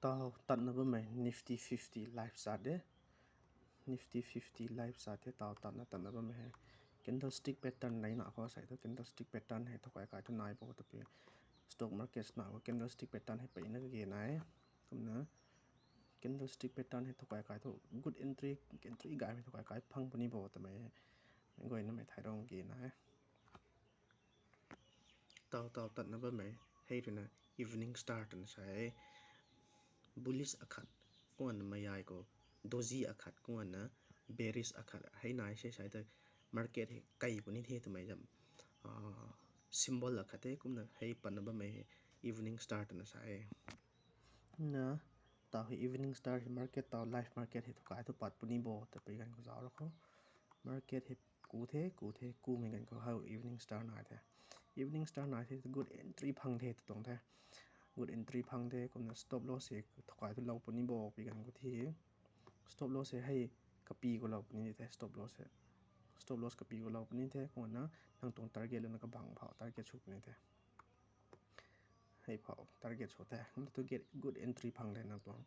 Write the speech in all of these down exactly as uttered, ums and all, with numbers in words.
Taw tatna bammei Nifty fifty live chart de. Nifty fifty live chart the, taw tatna tatna bammei hei. Candlestick pattern neina khou sei thu candlestick pattern hei thow kai kai thu nai bo twpui. Stock market na khou candlestick pattern hei peyna kage nai. Kumna candlestick pattern hei thow kai kai thu good entry, entry gaymei thow kai kai phang puni bo twmei guaynamei thai rong kage nai. Taw taw tatna bammei hei ruina evening star twna sa e. Bullish akhat, kumna mayai khou doji akhat, kumna bearish akhat hei nai se sai ta market hei kai puni the twmei zam, symbol akhat the. Kumna hei patna bammei hei evening star twna sa e. Na taw hei evening star hei market taw live market hei thow kai thu pat puni bo twpui ganv khou zauc ra khou market hei ku the, ku the, kumei ganv khou how evening star nai the. Evening star nai the good entry phang the tw tuang the. Good entry phang the, kumna stop loss hei thow kai thu lou puni bo pui ganv khou thi. Stop loss hei hei kapi khou lou puni the, stop loss hei. Stop loss kapi khou lou puni the, kumna nang tuang target lana kabang phau target sw puni the. Hei phau target sw the, kumna thu get good entry phang the nang tuang.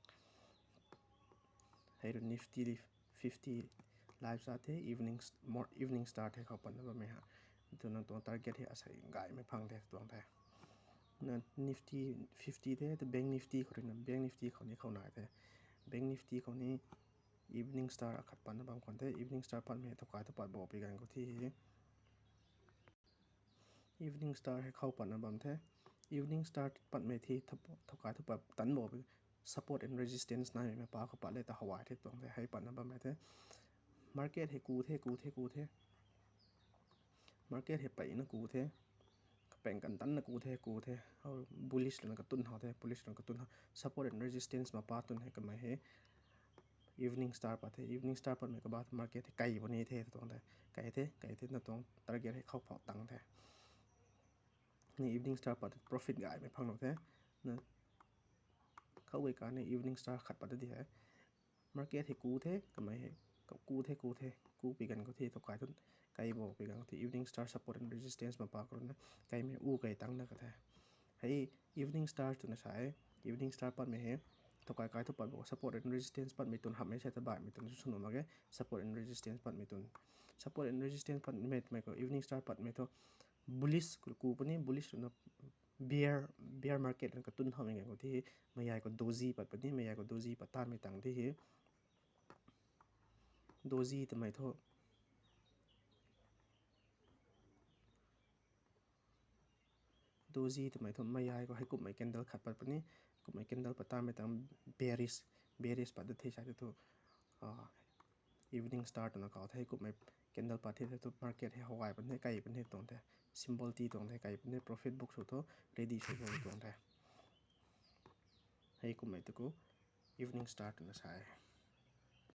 Hei ru Nifty fifty live chart the, evening star the khou patna bammei ha. Thu nang tuang target hei asei gaymei phang the tuang the. Na Nifty fifty the, tu Bank Nifty khou ruina, Bank Nifty khou ni khou nai the. Bank Nifty khou ni evening star akhat patna bam khwan the, evening star patmei thow kai thu pat bo pui ganv khou thi. Evening star hei khou patna bam the. Evening star patmei thi thow kai thu pat tan bo pui. Support and resistance naimei mapa khou pat le ta how ai the tuang the, hei patna bammei the. Market hei ku the, ku the, ku the. Market hei peyna ku the. Kapeng kantanna ku the, ku the. Bullish lana katun how the, bullish lana katun how. Support and resistance mapa tun hei kamei hei evening star pat the, evening star patmei kabah market hei kai puni the tuang the. Kai the, kai the, na tuang target hei khou phau tang the. Ni evening star pat profit gaymei phang lou the. Na khou gay kani evening star khat pat di hei market hei ku the, kamei hei ku the, ku the, ku pui ganv khou thi thow kai thu kai bo pui ganv khou thi evening star support and resistance mapa khou ruina kaimei u kai tangna ka the. Hei evening star twna sa e. Evening star patmei hei thow kai kai thu pat bo, support and resistance patmei tun hamhmei se ta baihmei tun sw nuh mak ge. Support and resistance patmei tun, support and resistance patmei twmei khou evening star patmei thu bullish ku puni, bullish ruina bear, bear market ruina katun howmei ganv khou thi mayai khou doji pat puni, mayai khou doji pat tanmei tang thi doji twmei thu doji twmei thu mayai khou hei kumhmei candle khat pat puni. Kumhmei candle pat tanmei tang bearish, bearish pat da the sai thu evening star twna kau the. Kumhmei candle pat the thu market hei how ai puni the, kai puni the tuang the. Symbol ti tuang the, kai puni the, profit book sw thu ready sw tuang the. Hei kumhmei tu khou evening star twna sa e.